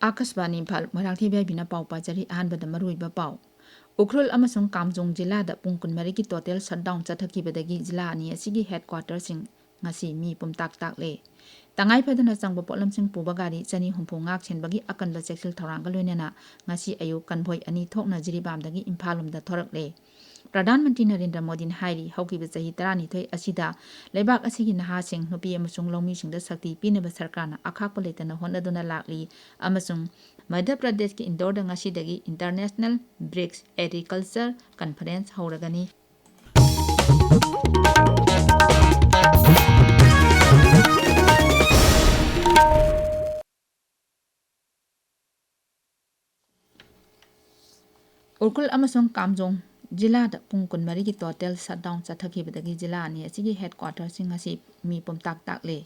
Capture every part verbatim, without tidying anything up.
ꯑꯥꯀꯥꯁꯕꯥꯅꯤ ꯏꯝꯐꯥꯜ, ꯃꯣꯏꯔꯥꯡꯊꯦꯝ ꯏꯕꯦꯕꯤꯅ ꯄꯥꯎ ꯄꯥꯖꯔꯤ꯫ ꯑꯍꯥꯟꯕꯗ ꯃꯔꯨꯑꯣꯏꯕ ꯄꯥꯎ꯫ ꯎꯈ꯭ꯔꯨꯜ ꯑꯃꯁꯨꯡ ꯀꯥꯝꯖꯣꯡ ꯖꯤꯂꯥꯗ ꯄꯨꯡ ꯀꯨꯟꯃꯔꯤꯒꯤ total shutdown ꯆꯠꯊꯈꯤꯕꯗꯒꯤ ꯖꯤꯂꯥ ꯑꯅꯤ ꯑꯁꯤꯒꯤ headquarterꯁꯤꯡ ꯉꯁꯤ ꯃꯤ ꯄꯨꯝꯇꯥꯛ ꯇꯥꯛꯂꯦ꯫ ꯇꯉꯥꯏ ꯐꯗꯅ ꯆꯪꯕ ꯄꯣꯠꯂꯝꯁꯤꯡ ꯄꯨꯕ ꯒꯥꯔꯤ ꯆꯅꯤ ꯍꯨꯝꯐꯨ ꯉꯥꯛ ꯁꯦꯟꯕꯒꯤ ꯑꯀꯟꯕ ꯆꯦꯛꯁꯤꯜ ꯊꯧꯔꯥꯡꯒ ꯂꯣꯏꯅꯅ ꯉꯁꯤ ꯑꯌꯨꯛ convoy ꯑꯅꯤ ꯊꯣꯛꯅ ꯖꯤꯔꯤꯕꯥꯝꯗꯒꯤ ꯏꯝꯐꯥꯜ ꯂꯣꯝꯗ ꯊꯣꯔꯛꯂꯦ꯫ ꯄ꯭ꯔꯙꯥꯟ ꯃꯟꯇ꯭ꯔꯤ ꯅꯔꯦꯟꯗ꯭ꯔ ꯃꯣꯗꯤꯅ ꯍꯥꯏꯔꯤ, ꯍꯧꯈꯤꯕ ꯆꯍꯤ ꯇꯔꯥꯅꯤꯊꯣꯏ ꯑꯁꯤꯗ ꯂꯩꯕꯥꯛ ꯑꯁꯤꯒꯤ ꯅꯍꯥꯁꯤꯡ, ꯅꯨꯄꯤ ꯑꯃꯁꯨꯡ ꯂꯧꯃꯤꯁꯤꯡꯗ ꯁꯛꯇꯤ ꯄꯤꯅꯕ ꯁꯔꯀꯥꯔꯅ ꯑꯈꯥꯛꯄ ꯂꯩꯇꯅ ꯍꯣꯠꯅꯗꯨꯅ ꯂꯥꯛꯂꯤ ꯑꯃꯁꯨꯡ ꯃꯙ꯭ꯌ ꯄ꯭ꯔꯗꯦꯁꯀꯤ ꯏꯟꯗꯣꯔꯗ ꯉꯁꯤꯗꯒꯤ International BRICS Agriculture Conference ꯍꯧꯔꯒꯅꯤ꯫ Ukhrul ꯑꯃꯁꯨꯡ ꯀꯥꯝꯖꯣꯡ ꯖꯤꯂꯥꯗ ꯄꯨꯡ ꯀꯨꯟꯃꯔꯤꯒꯤ total shutdown ꯆꯠꯊꯈꯤꯕꯗꯒꯤ ꯖꯤꯂꯥ ꯑꯅꯤ ꯑꯁꯤꯒꯤ headquarterꯁꯤꯡ ꯑꯁꯤ ꯃꯤ ꯄꯨꯝꯇꯥꯛ ꯇꯥꯛꯂꯦ꯫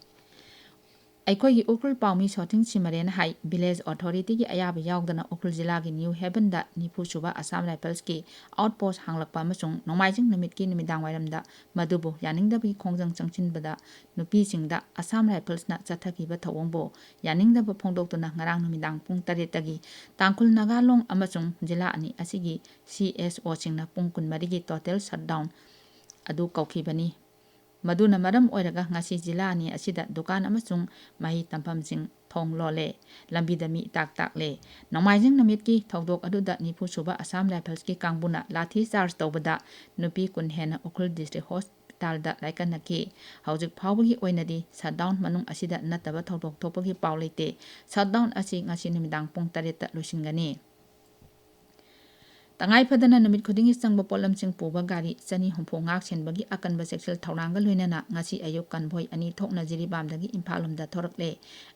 ꯑꯩꯈꯣꯏꯒꯤ ꯎꯈ꯭ꯔꯨꯜ ꯄꯥꯎꯃꯤ ꯁꯣꯊꯤꯡ ꯁꯤꯃꯔꯦꯟ ꯍꯥꯏ, village authorityꯒꯤ ꯑꯌꯥꯕ ꯌꯥꯎꯗꯅ ꯎꯈ꯭ꯔꯨꯜ ꯖꯤꯂꯥꯒꯤ ꯅ꯭ꯌꯨ ꯍꯦꯕꯟꯗ ꯅꯤꯐꯨ ꯁꯨꯕ ꯑꯁꯥꯝ ꯔꯥꯏꯐꯜꯁꯀꯤ outpost ꯍꯥꯡꯂꯛꯄ ꯑꯃꯁꯨꯡ ꯅꯣꯡꯃꯥꯏꯖꯤꯡ ꯅꯨꯃꯤꯠꯀꯤ ꯅꯨꯃꯤꯗꯥꯡ ꯋꯥꯏꯔꯝꯗ ꯃꯗꯨꯕꯨ ꯌꯥꯅꯤꯡꯗꯕꯒꯤ ꯈꯣꯡꯖꯪ ꯆꯪꯁꯤꯟꯕꯗ ꯅꯨꯄꯤꯁꯤꯡꯗ ꯑꯁꯥꯝ ꯔꯥꯏꯐꯜꯁꯅ ꯆꯠꯊꯈꯤꯕ ꯊꯧꯑꯣꯡꯕꯨ ꯌꯥꯅꯤꯡꯗꯕ ꯐꯣꯡꯗꯣꯛꯇꯨꯅ ꯉꯔꯥꯡ ꯅꯨꯃꯤꯗꯥꯡ ꯄꯨꯡ ꯇꯔꯦꯠꯇꯒꯤ ꯇꯥꯡꯈꯨꯜ ꯅꯥꯒꯥꯂꯣꯡ ꯑꯃꯁꯨꯡ ꯖꯤꯂꯥ ꯑꯅꯤ ꯑꯁꯤꯒꯤ CSOꯁꯤꯡꯅ ꯄꯨꯡ ꯀꯨꯟꯃꯔꯤꯒꯤ total shutdown ꯑꯗꯨ ꯀꯧꯈꯤꯕꯅꯤ꯫ ꯃꯗꯨꯅ ꯃꯔꯝ ꯑꯣꯏꯔꯒ ꯉꯁꯤ ꯖꯤꯂꯥ ꯑꯅꯤ ꯑꯁꯤꯗ ꯗꯨꯀꯥꯟ ꯑꯃꯁꯨꯡ ꯃꯍꯩ ꯇꯝꯐꯝꯁꯤꯡ ꯊꯣꯡ ꯂꯣꯜꯂꯦ꯫ ꯂꯝꯕꯤꯗ ꯃꯤ ꯏꯇꯥꯛ ꯇꯥꯛꯂꯦ꯫ ꯅꯣꯡꯃꯥꯏꯖꯤꯡ ꯅꯨꯃꯤꯠꯀꯤ ꯊꯧꯗꯣꯛ ꯑꯗꯨꯗ ꯅꯤꯐꯨ ꯁꯨꯕ ꯑꯁꯥꯝ ꯔꯥꯏꯐꯜꯁꯀꯤ ꯀꯥꯡꯕꯨꯅ ꯂꯥꯊꯤ ꯆꯥꯔꯖ ꯇꯧꯕꯗ ꯅꯨꯄꯤ ꯀꯨꯟ ꯍꯦꯟꯅ ꯎꯈ꯭ꯔꯨꯜ ꯗꯤꯁꯇ꯭ꯔꯤꯛ ꯍꯣꯁꯄꯤꯇꯥꯜꯗ ꯂꯥꯏꯀꯠꯅꯈꯤ꯫ ꯍꯧꯖꯤꯛ ꯐꯥꯎꯕꯒꯤ ꯑꯣꯏꯅꯗꯤ shutdown ꯃꯅꯨꯡ ꯑꯁꯤꯗ ꯅꯠꯇꯕ ꯊꯧꯗꯣꯛ ꯊꯣꯛꯄꯒꯤ ꯄꯥꯎ ꯂꯩꯇꯦ꯫ Shutdown ꯑꯁꯤ ꯉꯁꯤ ꯅꯨꯃꯤꯗꯥꯡ ꯄꯨꯡ ꯇꯔꯦꯠꯇ ꯂꯣꯏꯁꯤꯟꯒꯅꯤ꯫ ꯇꯉꯥꯏ ꯐꯗꯅ ꯅꯨꯃꯤꯠ ꯈꯨꯗꯤꯡꯒꯤ ꯆꯪꯕ ꯄꯣꯠꯂꯝꯁꯤꯡ ꯄꯨꯕ ꯒꯥꯔꯤ ꯆꯅꯤ ꯍꯨꯝꯐꯨ ꯉꯥꯛ ꯁꯦꯟꯕꯒꯤ ꯑꯀꯟꯕ ꯆꯦꯛꯁꯤꯜ ꯊꯧꯔꯥꯡꯒ ꯂꯣꯏꯅꯅ ꯉꯁꯤ ꯑꯌꯨꯛ convoy ꯑꯅꯤ ꯊꯣꯛꯅ ꯖꯤꯔꯤꯕꯥꯝꯗꯒꯤ ꯏꯝꯐꯥꯜ ꯂꯣꯝꯗ ꯊꯣꯔꯛꯂꯦ꯫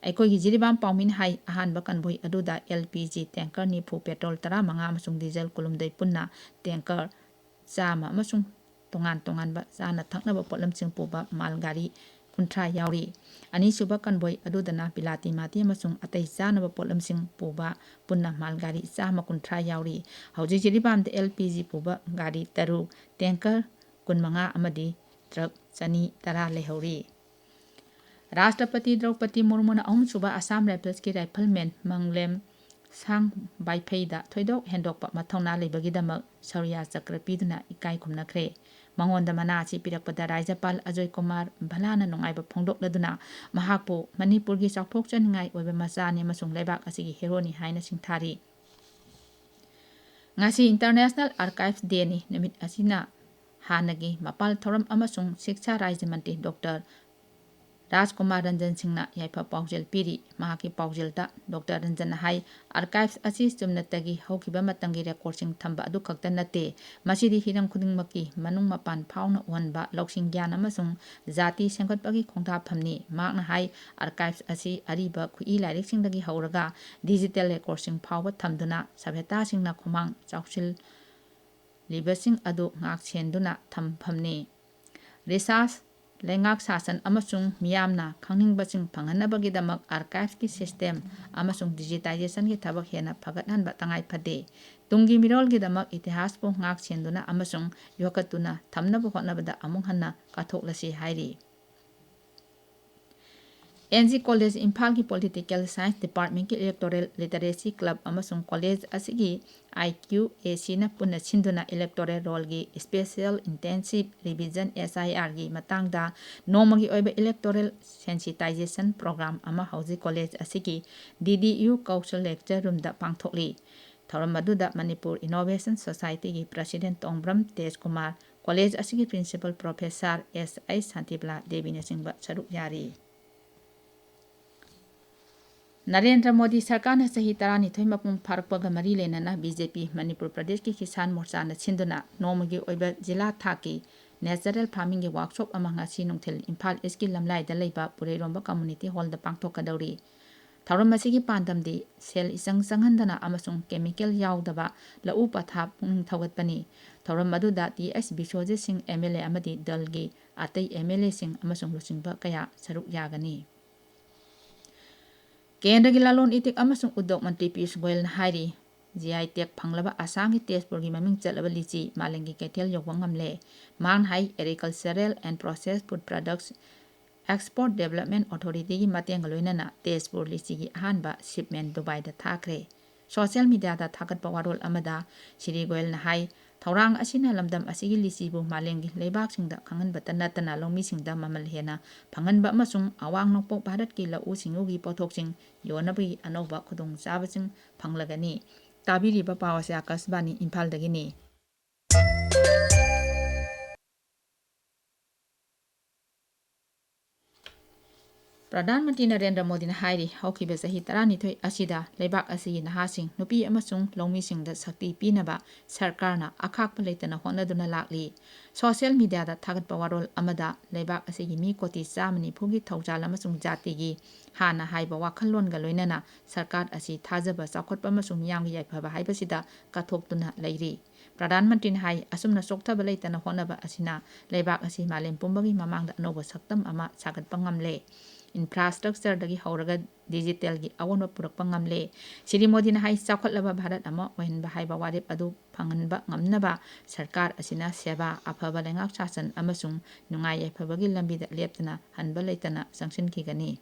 ꯑꯩꯈꯣꯏꯒꯤ ꯖꯤꯔꯤꯕꯥꯝ ꯄꯥꯎꯃꯤꯅ ꯍꯥꯏ, ꯑꯍꯥꯟꯕ convoy ꯑꯗꯨꯗ LPG tanker ꯅꯤꯐꯨ, petrol ꯇꯔꯥꯃꯉꯥ ꯑꯃꯁꯨꯡ diesel ꯀꯨꯟꯍꯨꯝꯗꯣꯏ ꯄꯨꯟꯅ tanker ꯆꯥꯝꯃ ꯑꯃꯁꯨꯡ ꯇꯣꯉꯥꯟ ꯇꯣꯉꯥꯟꯕ ꯆꯥꯅ ꯊꯛꯅꯕ ꯄꯣꯠꯂꯝꯁꯤꯡ ꯄꯨꯕ ꯃꯥꯜ ꯒꯥꯔꯤ ꯀꯨꯟꯊ꯭ꯔꯥ ꯌꯥꯎꯔꯤ꯫ ꯑꯅꯤꯁꯨꯕ convoy ꯑꯗꯨꯗꯅ ꯕꯤꯂꯥꯇꯤ ꯃꯥꯇꯤ ꯑꯃꯁꯨꯡ ꯑꯇꯩ ꯆꯥꯅꯕ ꯄꯣꯠꯂꯝꯁꯤꯡ ꯄꯨꯕ ꯄꯨꯟꯅ ꯃꯥꯜ ꯒꯥꯔꯤ ꯆꯥꯝꯃ ꯀꯨꯟꯊ꯭ꯔꯥ ꯌꯥꯎꯔꯤ꯫ ꯍꯧꯖꯤꯛ ꯖꯤꯔꯤꯕꯥꯝꯗ LPG ꯄꯨꯕ ꯒꯥꯔꯤ ꯇꯔꯨꯛ, tanker ꯀꯨꯟꯃꯉꯥ ꯑꯃꯗꯤ truck ꯆꯅꯤ ꯇꯔꯥ ꯂꯩꯍꯧꯔꯤ꯫ ꯔꯥꯁꯇ꯭ꯔꯄꯇꯤ ꯗ꯭ꯔꯧꯄꯗꯤ ꯃꯨꯔꯃꯨꯅ ꯑꯍꯨꯝꯁꯨꯕ ꯑꯁꯥꯝ ꯔꯥꯏꯐꯜꯁꯀꯤ ꯔꯥꯏꯐꯜꯃꯦꯟ ꯃꯪꯂꯦꯝ ꯁꯥꯡ ꯕꯥꯏꯐꯩꯗ ꯊꯣꯏꯗꯣꯛ ꯍꯦꯟꯗꯣꯛꯄ ꯃꯊꯧꯅꯥ ꯂꯩꯕꯒꯤꯗꯃꯛ ꯁꯧꯔꯤꯌꯥ ꯆꯀ꯭ꯔ ꯄꯤꯗꯨꯅ ꯏꯀꯥꯏ ꯈꯨꯝꯅꯈ꯭ꯔꯦ꯫ ꯃꯉꯣꯟꯗ ꯃꯅꯥ ꯑꯁꯤ ꯄꯤꯔꯛꯄꯗ ꯔꯥꯖ꯭ꯌꯄꯥꯜ ꯑꯖꯣꯏ ꯀꯨꯃꯥꯔ ꯚꯂꯥꯅ ꯅꯨꯡꯉꯥꯏꯕ ꯐꯣꯡꯗꯣꯛꯂꯗꯨꯅ ꯃꯍꯥꯛꯄꯨ ꯃꯅꯤꯄꯨꯔꯒꯤ ꯆꯥꯎꯊꯣꯛꯆꯅꯤꯡꯉꯥꯏ ꯑꯣꯏꯕ ꯃꯆꯥꯅꯤ ꯑꯃꯁꯨꯡ ꯂꯩꯕꯥꯛ ꯑꯁꯤꯒꯤ ꯍꯦꯔꯣꯅꯤ ꯍꯥꯏꯅ ꯁꯤꯡꯊꯥꯔꯤ꯫ ꯉꯁꯤ International Archives Dayꯅꯤ꯫ ꯅꯨꯃꯤꯠ ꯑꯁꯤꯅ ꯍꯥꯟꯅꯒꯤ ꯃꯄꯥꯜ ꯊꯧꯔꯝ ꯑꯃꯁꯨꯡ ꯁꯤꯛꯁꯥ ꯔꯥꯖ꯭ꯌ ꯃꯟꯇ꯭ꯔꯤ ꯗꯣꯛꯇꯔ ꯔꯥꯖꯀꯨꯃꯥꯔ ꯔꯟꯖꯟ ꯁꯤꯡꯅ ꯌꯥꯏꯐ ꯄꯥꯎꯖꯦꯜ ꯄꯤꯔꯤ꯫ ꯃꯍꯥꯛꯀꯤ ꯄꯥꯎꯖꯦꯜꯗ ꯗꯣꯛꯇꯔ ꯔꯟꯖꯟꯅ ꯍꯥꯏ, ꯑꯥꯔꯀꯥꯏꯚꯁ ꯑꯁꯤ ꯆꯨꯝꯅꯇꯒꯤ ꯍꯧꯈꯤꯕ ꯃꯇꯝꯒꯤ ꯔꯦꯀꯣꯔꯗꯁꯤꯡ ꯊꯝꯕ ꯑꯗꯨ ꯈꯛꯇ ꯅꯠꯇꯦ, ꯃꯁꯤꯗꯤ ꯍꯤꯔꯝ ꯈꯨꯗꯤꯡꯃꯛꯀꯤ ꯃꯅꯨꯡ ꯃꯄꯥꯟ ꯐꯥꯎꯅ ꯎꯍꯟꯕ ꯂꯧꯁꯤꯡ, ꯒ꯭ꯌꯥꯟ ꯑꯃꯁꯨꯡ ꯖꯥꯇꯤ ꯁꯦꯝꯒꯠꯄꯒꯤ ꯈꯣꯡꯊꯥꯡꯐꯝꯅꯤ꯫ ꯃꯍꯥꯛꯅ ꯍꯥꯏ, ꯑꯥꯔꯀꯥꯏꯚꯁ ꯑꯁꯤ ꯑꯔꯤꯕ ꯈꯨꯠꯏ ꯂꯥꯏꯔꯤꯛꯁꯤꯡꯗꯒꯤ ꯍꯧꯔꯒ ꯗꯤꯖꯤꯇꯦꯜ ꯔꯦꯀꯣꯔꯗꯁꯤꯡ ꯐꯥꯎꯕ ꯊꯝꯗꯨꯅ ꯁꯚ꯭ꯌꯇꯥꯁꯤꯡꯅ ꯈꯨꯃꯥꯡ ꯆꯥꯎꯁꯤꯜ ꯂꯤꯕꯁꯤꯡ ꯑꯗꯨ ꯉꯥꯛ ꯁꯦꯟꯗꯨꯅ ꯊꯝꯐꯝꯅꯤ꯫ ꯔꯤꯁꯥꯔꯆ, ꯂꯩꯉꯥꯛ ꯁꯥꯁꯟ ꯑꯃꯁꯨꯡ ꯃꯤꯌꯥꯝꯅ ꯈꯪꯅꯤꯡꯕꯁꯤꯡ ꯐꯪꯍꯟꯅꯕꯒꯤꯗꯃꯛ ꯑꯥꯔꯀꯥꯏꯚꯁꯀꯤ ꯁꯤꯁꯇꯦꯝ ꯑꯃꯁꯨꯡ ꯗꯤꯖꯤꯇꯥꯏꯖꯦꯁꯟꯒꯤ ꯊꯕꯛ ꯍꯦꯟꯅ ꯐꯒꯠꯍꯟꯕ ꯇꯉꯥꯏ ꯐꯗꯦ꯫ ꯇꯨꯡꯒꯤ ꯃꯤꯔꯣꯜꯒꯤꯗꯃꯛ ꯏꯇꯤꯍꯥꯁꯄꯨ ꯉꯥꯛ ꯁꯦꯟꯗꯨꯅ ꯑꯃꯁꯨꯡ ꯌꯣꯛꯈꯠꯇꯨꯅ ꯊꯝꯅꯕ ꯍꯣꯠꯅꯕꯗ ꯑꯃꯨꯛ ꯍꯟꯅ ꯀꯠꯊꯣꯛꯂꯁꯤ ꯍꯥꯏꯔꯤ꯫ ꯑꯦꯟ ꯖꯤ ꯀꯣꯂꯦꯖ ꯏꯝꯐꯥꯜꯒꯤ ꯄꯣꯂꯤꯇꯤꯀꯦꯜ ꯁꯥꯏꯟꯁ ꯗꯤꯄꯥꯔꯠꯃꯦꯟꯒꯤ ꯏꯂꯦꯛꯇꯣꯔꯦꯜ ꯂꯤꯇꯔꯦꯁꯤ ꯀ꯭ꯂꯕ ꯑꯃꯁꯨꯡ ꯀꯣꯂꯦꯖ ꯑꯁꯤꯒꯤ ꯑꯥꯏ ꯀ꯭ꯌꯨ ꯑꯦ ꯁꯤꯅ ꯄꯨꯟꯅ ꯁꯤꯟꯗꯨꯅ ꯏꯂꯦꯛꯇꯣꯔꯦꯜ ꯔꯣꯜꯒꯤ ꯏꯁꯄꯦꯁꯤꯌꯦꯜ ꯏꯟꯇꯦꯟꯁꯤꯚ ꯔꯤꯚꯤꯖꯟ, ꯑꯦꯁ ꯑꯥꯏ ꯑꯥꯔꯒꯤ ꯃꯇꯥꯡꯗ ꯅꯣꯡꯃꯒꯤ ꯑꯣꯏꯕ ꯏꯂꯦꯛꯇꯣꯔꯦꯜ ꯁꯦꯟꯁꯤꯇꯥꯏꯖꯦꯁꯟ ꯄ꯭ꯔꯣꯒ꯭ꯔꯥꯝ ꯑꯃ ꯍꯧꯖꯤꯛ ꯀꯣꯂꯦꯖ ꯑꯁꯤꯒꯤ ꯗꯤ ꯗꯤ ꯌꯨ ꯀꯧꯁꯜ ꯂꯦꯛꯆꯔ ꯔꯨꯝꯗ ꯄꯥꯡꯊꯣꯛꯂꯤ꯫ ꯊꯧꯔꯝ ꯑꯗꯨꯗ ꯃꯅꯤꯄꯨꯔ ꯏꯅꯣꯚꯦꯁꯟ ꯁꯣꯁꯥꯏꯇꯤꯒꯤ ꯄ꯭ꯔꯁꯤꯗꯦꯟꯠ ꯇꯣꯡꯕ꯭ꯔꯝ ꯇꯦꯖꯀꯨꯃꯥꯔ, ꯀꯣꯂꯦꯖ ꯑꯁꯤꯒꯤ ꯄ꯭ꯔꯤꯟꯁꯤꯄꯜ ꯄ꯭ꯔꯣꯐꯦꯁꯥꯔ ꯑꯦꯁ ꯑꯩꯆ ꯁꯥꯟꯇꯤꯕꯂꯥ ꯗꯦꯕꯤꯅꯆꯤꯡꯕ ꯁꯔꯨꯛ ꯌꯥꯔꯤ꯫ ꯅꯔꯦꯟꯗ꯭ꯔ ꯃꯣꯗꯤ ꯁꯔꯀꯥꯔꯅ ꯆꯍꯤ ꯇꯔꯥꯅꯤꯊꯣꯏ ꯃꯄꯨꯡ ꯐꯥꯔꯛꯄꯒ ꯃꯔꯤ ꯂꯩꯅꯅ ꯕꯤ ꯖꯦ ꯄꯤ ꯃꯅꯤꯄꯨꯔ ꯄ꯭ꯔꯗꯦꯁꯀꯤ ꯀꯤꯁꯥꯟ ꯃꯣꯔꯆꯥꯅ ꯁꯤꯟꯗꯨꯅ ꯅꯣꯡꯃꯒꯤ ꯑꯣꯏꯕ ꯖꯤꯂꯥ ꯊꯥꯛꯀꯤ ꯅꯦꯆꯔꯦꯜ ꯐꯥꯔꯃꯤꯡꯒꯤ ꯋꯥꯛꯁꯣꯞ ꯑꯃ ꯉꯁꯤ ꯅꯨꯡꯊꯤꯜ ꯏꯝꯐꯥꯜ ꯏꯁꯀꯤ ꯂꯝꯂꯥꯏꯗ ꯂꯩꯕ ꯄꯨꯔꯩꯔꯣꯝꯕ ꯀꯝꯃꯨꯅꯤꯇꯤ ꯍꯣꯜꯗ ꯄꯥꯡꯊꯣꯛꯀꯗꯧꯔꯤ꯫ ꯊꯧꯔꯝ ꯑꯁꯤꯒꯤ ꯄꯥꯟꯗꯝꯗꯤ ꯁꯦꯜ ꯏꯆꯪ ꯆꯪꯍꯟꯗꯅ ꯑꯃꯁꯨꯡ ꯀꯦꯃꯤꯀꯦꯜ ꯌꯥꯎꯗꯕ ꯂꯧꯎ ꯄꯊꯥꯞ ꯄꯨꯛꯅꯤꯡ ꯊꯧꯒꯠꯄꯅꯤ꯫ ꯊꯧꯔꯝ ꯑꯗꯨꯗ ꯇꯤ ꯑꯩꯆ ꯕꯤꯁ꯭ꯋꯖꯤꯠ ꯁꯤꯡ ꯑꯦꯝ ꯑꯦꯜ ꯑꯦ ꯑꯃꯗꯤ ꯗꯜꯒꯤ ꯑꯇꯩ ꯑꯦꯝ ꯑꯦꯜ ꯑꯦꯁꯤꯡ ꯑꯃꯁꯨꯡ ꯂꯨꯆꯤꯡꯕ ꯀꯌꯥ ꯁꯔꯨꯛ ꯌꯥꯒꯅꯤ꯫ ꯀꯦꯟꯗ꯭ꯔꯒꯤ ꯂꯂꯣꯟ ꯏꯇꯤꯛ ꯑꯃꯁꯨꯡ ꯎꯗ꯭ꯌꯣꯛ ꯃꯟꯇ꯭ꯔꯤ ꯄꯤꯌꯨꯁ ꯒꯣꯌꯜꯅ ꯍꯥꯏꯔꯤ, ꯖꯤ ꯑꯥꯏ ꯇꯦꯒ ꯐꯪꯂꯕ ꯑꯁꯥꯝꯒꯤ ꯇꯦꯖꯄꯨꯔꯒꯤ ꯃꯃꯤꯡ ꯆꯠꯂꯕ ꯂꯤꯆꯤ ꯃꯥꯂꯦꯝꯒꯤ ꯀꯩꯊꯦꯜ ꯌꯧꯕ ꯉꯝꯂꯦ꯫ ꯃꯍꯥꯛꯅ ꯍꯥꯏ, Agricultural and Processed Food Products Export Development Authority ꯒꯤ ꯃꯇꯦꯡꯒ ꯂꯣꯏꯅꯅ ꯇꯦꯖꯄꯨꯔ ꯂꯤꯆꯤꯒꯤ ꯑꯍꯥꯟꯕ shipment ꯗꯨꯕꯥꯏꯗ ꯊꯥꯈ꯭ꯔꯦ꯫ Social media ꯗ ꯊꯥꯒꯠꯄ ꯋꯥꯔꯣꯜ ꯑꯃꯗ ꯁ꯭ꯔꯤ ꯒꯣꯌꯜꯅ ꯍꯥꯏ, ꯊꯧꯔꯥꯡ ꯑꯁꯤꯅ ꯂꯝꯗꯝ ꯑꯁꯤꯒꯤ ꯂꯤꯆꯤꯕꯨ ꯃꯥꯂꯦꯝꯒꯤ ꯂꯩꯕꯥꯛꯁꯤꯡꯗ ꯈꯪꯍꯟꯕꯇ ꯅꯠꯇꯅ ꯂꯧꯃꯤꯁꯤꯡꯗ ꯃꯃꯜ ꯍꯦꯟꯅ ꯐꯪꯍꯟꯕ ꯑꯃꯁꯨꯡ ꯑꯋꯥꯡ ꯅꯣꯡꯄꯣꯛ ꯚꯥꯔꯠꯀꯤ ꯂꯧꯎ ꯁꯤꯡꯎꯒꯤ ꯄꯣꯠꯊꯣꯛꯁꯤꯡ ꯌꯣꯟꯅꯕꯒꯤ ꯑꯅꯧꯕ ꯈꯨꯗꯣꯡꯆꯥꯕꯁꯤꯡ ꯐꯪꯂꯒꯅꯤ꯫ ꯇꯥꯕꯤꯔꯤꯕ ꯄꯥꯎ ꯑꯁꯤ ꯑꯥꯀꯥꯁꯕꯥꯅꯤ ꯏꯝꯐꯥꯜꯗꯒꯤꯅꯤ꯫ ꯄ꯭ꯔꯙꯥꯟ ꯃꯟꯇ꯭ꯔꯤ ꯅꯔꯦꯟꯗ꯭ꯔ ꯃꯣꯗꯤꯅ ꯍꯥꯏꯔꯤ, ꯍꯧꯈꯤꯕ ꯆꯍꯤ ꯇꯔꯥꯅꯤꯊꯣꯏ ꯑꯁꯤꯗ ꯂꯩꯕꯥꯛ ꯑꯁꯤꯒꯤ ꯅꯍꯥꯁꯤꯡ, ꯅꯨꯄꯤ ꯑꯃꯁꯨꯡ ꯂꯧꯃꯤꯁꯤꯡꯗ ꯁꯛꯇꯤ ꯄꯤꯅꯕ ꯁꯔꯀꯥꯔꯅ ꯑꯈꯥꯛꯄ ꯂꯩꯇꯅ ꯍꯣꯠꯅꯗꯨꯅ ꯂꯥꯛꯂꯤ꯫ Social media ꯗ ꯊꯥꯒꯠꯄ ꯋꯥꯔꯣꯜ ꯑꯃꯗ ꯂꯩꯕꯥꯛ ꯑꯁꯤꯒꯤ ꯃꯤ ꯀꯣꯇꯤ ꯆꯥꯝꯃ ꯅꯤꯐꯨꯒꯤ ꯊꯧꯖꯥꯜ ꯑꯃꯁꯨꯡ ꯖꯥꯇꯤꯒꯤ ꯍꯥꯟꯅ ꯍꯥꯏꯕ ꯋꯥꯈꯜꯂꯣꯟꯒ ꯂꯣꯏꯅꯅ ꯁꯔꯀꯥꯔ ꯑꯁꯤ ꯊꯥꯖꯕ, ꯆꯥꯎꯈꯠꯄ ꯑꯃꯁꯨꯡ ꯃꯤꯌꯥꯝꯒꯤ ꯌꯥꯏꯐꯕ ꯍꯥꯏꯕꯁꯤꯗ ꯀꯠꯊꯣꯛꯇꯨꯅ ꯂꯩꯔꯤ꯫ ꯄ꯭ꯔꯙꯥꯟ ꯃꯟꯇ꯭ꯔꯤꯅ ꯍꯥꯏ, ꯑꯁꯨꯝꯅ ꯆꯣꯛꯊꯕ ꯂꯩꯇꯅ ꯍꯣꯠꯅꯕ ꯑꯁꯤꯅ ꯂꯩꯕꯥꯛ ꯑꯁꯤ ꯃꯥꯂꯦꯝ ꯄꯨꯝꯕꯒꯤ ꯃꯃꯥꯡꯗ ꯑꯅꯧꯕ ꯁꯛꯇꯝ ꯑꯃ ꯁꯥꯒꯠꯄ ꯉꯝꯂꯦ꯫ Infrastructure ꯗꯒꯤ ꯍꯧꯔꯒ digital ꯒꯤ ꯑꯑꯣꯟꯕ ꯄꯨꯔꯛꯄ ꯉꯝꯂꯦ꯫ ꯁ꯭ꯔꯤ ꯃꯣꯗꯤꯅ ꯍꯥꯏ, ꯆꯥꯎꯈꯠꯂꯕ ꯚꯥꯔꯠ ꯑꯃ ꯑꯣꯏꯍꯟꯕ ꯍꯥꯏꯕ ꯋꯥꯔꯦꯞ ꯑꯗꯨ ꯐꯪꯍꯟꯕ ꯉꯝꯅꯕ ꯁꯔꯀꯥꯔ ꯑꯁꯤꯅ ꯁꯦꯕꯥ, ꯑꯐꯕ ꯂꯩꯉꯥꯛ ꯁꯥꯁꯟ ꯑꯃꯁꯨꯡ ꯅꯨꯡꯉꯥꯏ ꯌꯥꯏꯐꯕꯒꯤ ꯂꯝꯕꯤꯗ ꯂꯦꯞꯇꯅ ꯍꯟꯕ ꯂꯩꯇꯅ ꯆꯪꯁꯤꯟꯈꯤꯒꯅꯤ꯫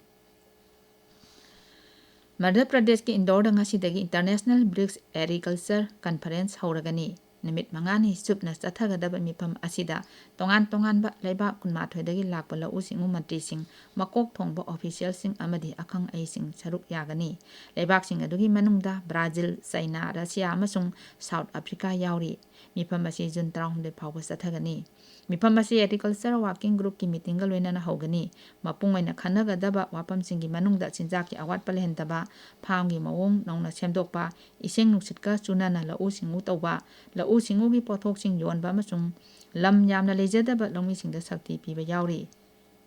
ꯃꯙ꯭ꯌ ꯄ꯭ꯔꯗꯦꯁꯀꯤ ꯏꯟꯗꯣꯔꯗ ꯉꯁꯤꯗꯒꯤ International BRICS Agriculture Conference ꯍꯧꯔꯒꯅꯤ꯫ ꯅꯨꯃꯤꯠ ꯃꯉꯥꯅꯤ ꯆꯨꯞꯅ ꯆꯠꯊꯒꯗꯕ ꯃꯤꯐꯝ ꯑꯁꯤꯗ ꯇꯣꯉꯥꯟ ꯇꯣꯉꯥꯟꯕ ꯂꯩꯕꯥꯛ ꯀꯨꯟꯃꯥꯊꯣꯏꯗꯒꯤ ꯂꯥꯛꯄ ꯂꯧꯎ ꯁꯤꯡꯎ ꯃꯟꯇ꯭ꯔꯤꯁꯤꯡ, ꯃꯀꯣꯛ ꯊꯣꯡꯕ official ꯁꯤꯡ ꯑꯃꯗꯤ ꯑꯈꯪ ꯑꯍꯩꯁꯤꯡ ꯁꯔꯨꯛ ꯌꯥꯒꯅꯤ꯫ ꯂꯩꯕꯥꯛꯁꯤꯡ ꯑꯗꯨꯒꯤ ꯃꯅꯨꯡꯗ ꯕ꯭ꯔꯥꯖꯤꯜ, ꯆꯩꯅꯥ, ꯔꯁꯤꯌꯥ ꯑꯃꯁꯨꯡ South Africa ꯌꯥꯎꯔꯤ꯫ ꯃꯤꯐꯝ ꯑꯁꯤ ꯖꯨꯟ ꯇꯔꯥꯍꯨꯝꯗꯣꯏ ꯐꯥꯎꯕ ꯆꯠꯊꯒꯅꯤ꯫ ꯃꯤꯐꯝ ꯑꯁꯤ Agriculture Working Group ꯀꯤ meeting ꯒ ꯂꯣꯏꯅꯅ ꯍꯧꯒꯅꯤ꯫ ꯃꯄꯨꯡ ꯑꯣꯏꯅ ꯈꯟꯅꯒꯗꯕ ꯋꯥꯐꯝꯁꯤꯡꯒꯤ ꯃꯅꯨꯡꯗ ꯆꯤꯟꯖꯥꯛꯀꯤ ꯑꯋꯥꯠꯄ ꯂꯩꯍꯟꯗꯕ, farm ꯒꯤ ꯃꯑꯣꯡ ꯅꯧꯅ ꯁꯦꯝꯗꯣꯛꯄ, ꯏꯁꯤꯡ ꯅꯨꯡꯁꯤꯠꯀ ꯆꯨꯅꯅ ꯂꯧꯎ ꯁꯤꯡꯎ ꯇꯧꯕ, ꯂꯧꯎ ꯁꯤꯡꯎꯒꯤ ꯄꯣꯠꯊꯣꯛꯁꯤꯡ ꯌꯣꯟꯕ ꯑꯃꯁꯨꯡ ꯂꯝ ꯌꯥꯝꯅ ꯂꯩꯖꯗꯕ ꯂꯧꯃꯤꯁꯤꯡꯗ ꯁꯛꯇꯤ ꯄꯤꯕ ꯌꯥꯎꯔꯤ꯫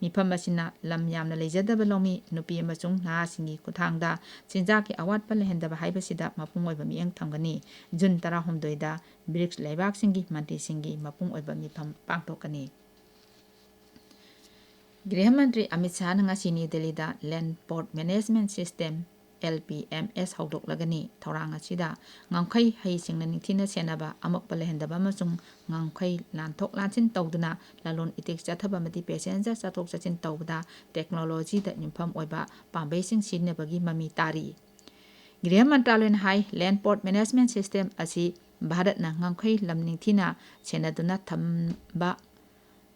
ꯃꯤꯐꯝ ꯑꯁꯤꯅ ꯂꯝ ꯌꯥꯝꯅ ꯂꯩꯖꯗꯕ ꯂꯧꯃꯤ, ꯅꯨꯄꯤ ꯑꯃꯁꯨꯡ ꯅꯍꯥꯁꯤꯡꯒꯤ ꯈꯨꯠꯊꯥꯡꯗ ꯆꯤꯟꯖꯥꯛꯀꯤ ꯑꯋꯥꯠꯄ ꯂꯩꯍꯟꯗꯕ ꯍꯥꯏꯕꯁꯤꯗ ꯃꯄꯨꯡ ꯑꯣꯏꯕ ꯃꯤꯠꯌꯦꯡ ꯊꯝꯒꯅꯤ꯫ ꯖꯨꯟ ꯇꯔꯥꯍꯨꯝꯗꯣꯏꯗ BRICS ꯂꯩꯕꯥꯛꯁꯤꯡꯒꯤ ꯃꯟꯇ꯭ꯔꯤꯁꯤꯡꯒꯤ ꯃꯄꯨꯡ ꯑꯣꯏꯕ ꯃꯤꯐꯝ ꯄꯥꯡꯊꯣꯛꯀꯅꯤ꯫ ꯒ꯭ꯔꯤꯍ ꯃꯟꯇ꯭ꯔꯤ ꯑꯃꯤꯠ ꯁꯥꯍꯅ ꯉꯁꯤ ꯅ꯭ꯌꯨ ꯗꯦꯜꯂꯤꯗ Land Port Management System L P M S ꯍꯧꯗꯣꯛꯂꯒꯅꯤ꯫ ꯊꯧꯔꯥꯡ ꯑꯁꯤꯗ ꯉꯝꯈꯩ ꯍꯩꯁꯤꯡꯅ ꯅꯤꯡꯊꯤꯅ ꯁꯦꯟꯅꯕ, ꯑꯃꯣꯠꯄ ꯂꯩꯍꯟꯗꯕ ꯑꯃꯁꯨꯡ ꯉꯝꯈꯩ ꯂꯥꯟꯊꯣꯛ ꯂꯥꯟꯁꯤꯟ ꯇꯧꯗꯨꯅ ꯂꯂꯣꯟ ꯏꯇꯤꯛ ꯆꯠꯊꯕ ꯑꯃꯗꯤ passenger ꯆꯠꯊꯣꯛ ꯆꯠꯁꯤꯟ ꯇꯧꯕꯗ technology ꯗ ꯌꯨꯝꯐꯝ ꯑꯣꯏꯕ ꯄꯥꯝꯕꯩꯁꯤꯡ ꯁꯤꯖꯤꯟꯅꯕꯒꯤ ꯃꯃꯤ ꯇꯥꯔꯤ꯫ ꯒ꯭ꯔꯤꯍ ꯃꯟꯇ꯭ꯔꯥꯂꯌꯅ ꯍꯥꯏ, Land Port Management System ꯑꯁꯤ ꯚꯥꯔꯠꯅ ꯉꯝꯈꯩ ꯂꯝ ꯅꯤꯡꯊꯤꯅ ꯁꯦꯟꯅꯗꯨꯅ ꯊꯝꯕ,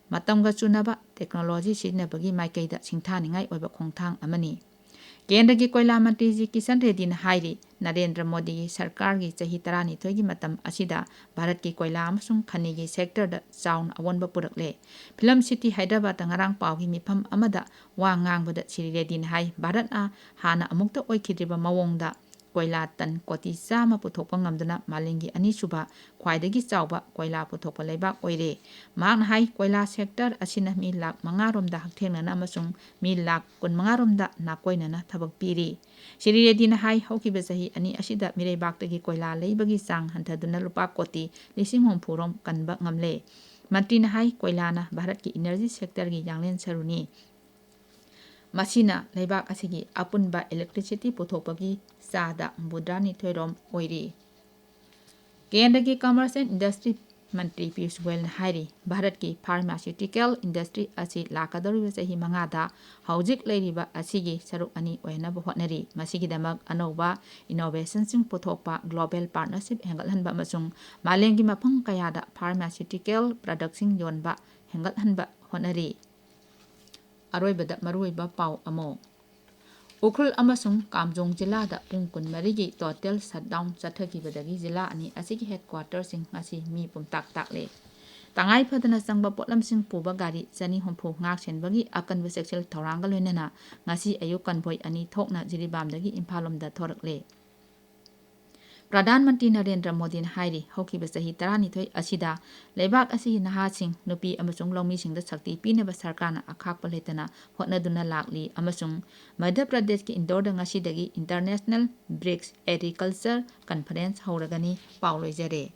ꯃꯇꯝꯒ ꯆꯨꯅꯕ technology ꯁꯤꯖꯤꯟꯅꯕꯒꯤ ꯃꯥꯏꯀꯩꯗ ꯁꯤꯡꯊꯥꯅꯤꯡꯉꯥꯏ ꯑꯣꯏꯕ ꯈꯣꯡꯊꯥꯡ ꯑꯃꯅꯤ꯫ ꯀꯦꯟꯗ꯭ꯔꯒꯤ ꯀꯣꯏꯂꯥ ꯃꯟꯇ꯭ꯔꯤ ꯖꯤ ꯀꯤꯁꯟ ꯔꯦꯗꯗꯤꯅ ꯍꯥꯏꯔꯤ, ꯅꯔꯦꯟꯗ꯭ꯔ ꯃꯣꯗꯤꯒꯤ ꯁꯔꯀꯥꯔꯒꯤ ꯆꯍꯤ ꯇꯔꯥꯅꯤꯊꯣꯏꯒꯤ ꯃꯇꯝ ꯑꯁꯤꯗ ꯚꯥꯔꯠꯀꯤ ꯀꯣꯏꯂꯥ ꯑꯃꯁꯨꯡ ꯈꯅꯤꯒꯤ sector ꯗ ꯆꯥꯎꯅ ꯑꯑꯣꯟꯕ ꯄꯨꯔꯛꯂꯦ꯫ Film City ꯍꯥꯏꯗ꯭ꯔꯕꯥꯗꯇ ꯉꯔꯥꯡ ꯄꯥꯎꯒꯤ ꯃꯤꯐꯝ ꯑꯃꯗ ꯋꯥ ꯉꯥꯡꯕꯗ ꯁ꯭ꯔꯤ ꯔꯦꯗꯗꯤꯅ ꯍꯥꯏ, ꯚꯥꯔꯠꯅ ꯍꯥꯟꯅ ꯑꯃꯨꯛꯇ ꯑꯣꯏꯈꯤꯗ꯭ꯔꯤꯕ ꯃꯑꯣꯡꯗ ꯀꯣꯏꯂꯥ ꯇꯟ ꯀꯣꯇꯤ ꯆꯥꯝꯃ ꯄꯨꯊꯣꯛꯄ ꯉꯝꯗꯨꯅ ꯃꯥꯂꯦꯝꯒꯤ ꯑꯅꯤꯁꯨꯕ ꯈ꯭ꯋꯥꯏꯗꯒꯤ ꯆꯥꯎꯕ ꯀꯣꯏꯂꯥ ꯄꯨꯊꯣꯛꯄ ꯂꯩꯕꯥꯛ ꯑꯣꯏꯔꯦ꯫ ꯃꯍꯥꯛꯅ ꯍꯥꯏ, ꯀꯣꯏꯂꯥ sector ꯑꯁꯤꯅ ꯃꯤ ꯂꯥꯈ ꯃꯉꯥ ꯔꯣꯝꯗ ꯍꯛꯊꯦꯡꯅꯅ ꯑꯃꯁꯨꯡ ꯃꯤ ꯂꯥꯈ ꯀꯨꯟꯃꯉꯥ ꯔꯣꯝꯗ ꯅꯥꯀꯣꯏꯅꯅ ꯊꯕꯛ ꯄꯤꯔꯤ꯫ ꯁ꯭ꯔꯤ ꯔꯦꯗꯗꯤꯅ ꯍꯥꯏ, ꯍꯧꯈꯤꯕ ꯆꯍꯤ ꯑꯅꯤ ꯑꯁꯤꯗ ꯃꯤꯔꯩꯕꯥꯛꯇꯒꯤ ꯀꯣꯏꯂꯥ ꯂꯩꯕꯒꯤ ꯆꯥꯡ ꯍꯟꯊꯗꯨꯅ ꯂꯨꯄꯥ ꯀꯣꯇꯤ ꯂꯤꯁꯤꯡ ꯍꯨꯝꯐꯨ ꯔꯣꯝ ꯀꯟꯕ ꯉꯝꯂꯦ꯫ ꯃꯟꯇ꯭ꯔꯤꯅ ꯍꯥꯏ, ꯀꯣꯏꯂꯥꯅ ꯚꯥꯔꯠꯀꯤ energy sector ꯒꯤ ꯌꯥꯡꯂꯦꯟ ꯁꯔꯨꯅꯤ꯫ ꯃꯁꯤꯅ ꯂꯩꯕꯥꯛ ꯑꯁꯤꯒꯤ ꯑꯄꯨꯟꯕ electricity ꯄꯨꯊꯣꯛꯄꯒꯤ ꯆꯥꯗ ꯍꯨꯝꯐꯨꯇꯔꯥꯅꯤꯊꯣꯏ ꯔꯣꯝ ꯑꯣꯏꯔꯤ꯫ ꯀꯦꯟꯗ꯭ꯔꯒꯤ Commerce and Industry ꯃꯟꯇ꯭ꯔꯤ ꯄꯤꯌꯨꯁ ꯒꯣꯌꯜꯅ ꯍꯥꯏꯔꯤ, ꯚꯥꯔꯠꯀꯤ pharmaceutical industry ꯑꯁꯤ ꯂꯥꯛꯀꯗꯧꯔꯤꯕ ꯆꯍꯤ ꯃꯉꯥꯗ ꯍꯧꯖꯤꯛ ꯂꯩꯔꯤꯕ ꯑꯁꯤꯒꯤ ꯁꯔꯨꯛ ꯑꯅꯤ ꯑꯣꯏꯍꯟꯅꯕ ꯍꯣꯠꯅꯔꯤ꯫ ꯃꯁꯤꯒꯤꯗꯃꯛ ꯑꯅꯧꯕ innovationꯁꯤꯡ ꯄꯨꯊꯣꯛꯄ, global partnership ꯍꯦꯟꯒꯠꯍꯟꯕ ꯑꯃꯁꯨꯡ ꯃꯥꯂꯦꯝꯒꯤ ꯃꯐꯝ ꯀꯌꯥꯗ pharmaceutical productꯁꯤꯡ ꯌꯣꯟꯕ ꯍꯦꯟꯒꯠꯍꯟꯕ ꯍꯣꯠꯅꯔꯤ꯫ ꯑꯔꯣꯏꯕꯗ ꯃꯔꯨꯑꯣꯏꯕ ꯄꯥꯎ ꯑꯃ꯫ ꯎꯈ꯭ꯔꯨꯜ ꯑꯃꯁꯨꯡ ꯀꯥꯝꯖꯣꯡ ꯖꯤꯂꯥꯗ ꯄꯨꯡ ꯀꯨꯟꯃꯔꯤꯒꯤ total shutdown ꯆꯠꯊꯈꯤꯕꯗꯒꯤ ꯖꯤꯂꯥ ꯑꯅꯤ ꯑꯁꯤꯒꯤ headquarterꯁꯤꯡ ꯉꯁꯤ ꯃꯤ ꯄꯨꯝꯇꯥꯛ ꯇꯥꯛꯂꯦ꯫ ꯇꯉꯥꯏ ꯐꯗꯅ ꯆꯪꯕ ꯄꯣꯠꯂꯝꯁꯤꯡ ꯄꯨꯕ ꯒꯥꯔꯤ ꯆꯅꯤ ꯍꯨꯝꯐꯨ ꯉꯥꯛ ꯁꯦꯟꯕꯒꯤ ꯑꯀꯟꯕ ꯆꯦꯛꯁꯤꯜ ꯊꯧꯔꯥꯡꯒ ꯂꯣꯏꯅꯅ ꯉꯁꯤ ꯑꯌꯨꯛ convoy ꯑꯅꯤ ꯊꯣꯛꯅ ꯖꯤꯔꯤꯕꯥꯝꯗꯒꯤ ꯏꯝꯐꯥꯜ ꯂꯣꯝꯗ ꯊꯣꯔꯛꯂꯦ꯫ ꯄ꯭ꯔꯙꯥꯟ ꯃꯟꯇ꯭ꯔꯤ ꯅꯔꯦꯟꯗ꯭ꯔ ꯃꯣꯗꯤꯅ ꯍꯥꯏꯔꯤ, ꯍꯧꯈꯤꯕ ꯆꯍꯤ ꯇꯔꯥꯅꯤꯊꯣꯏ ꯑꯁꯤꯗ ꯂꯩꯕꯥꯛ ꯑꯁꯤꯒꯤ ꯅꯍꯥꯁꯤꯡ, ꯅꯨꯄꯤ ꯑꯃꯁꯨꯡ ꯂꯧꯃꯤꯁꯤꯡꯗ ꯁꯛꯇꯤ ꯄꯤꯅꯕ ꯁꯔꯀꯥꯔꯅ ꯑꯈꯥꯛꯄ ꯂꯩꯇꯅ ꯍꯣꯠꯅꯗꯨꯅ ꯂꯥꯛꯂꯤ ꯑꯃꯁꯨꯡ ꯃꯙ꯭ꯌ ꯄ꯭ꯔꯗꯦꯁꯀꯤ ꯏꯟꯗꯣꯔꯗ ꯉꯁꯤꯗꯒꯤ International BRICS Agriculture Conference ꯍꯧꯔꯒꯅꯤ꯫ ꯄꯥꯎ ꯂꯣꯏꯖꯔꯦ꯫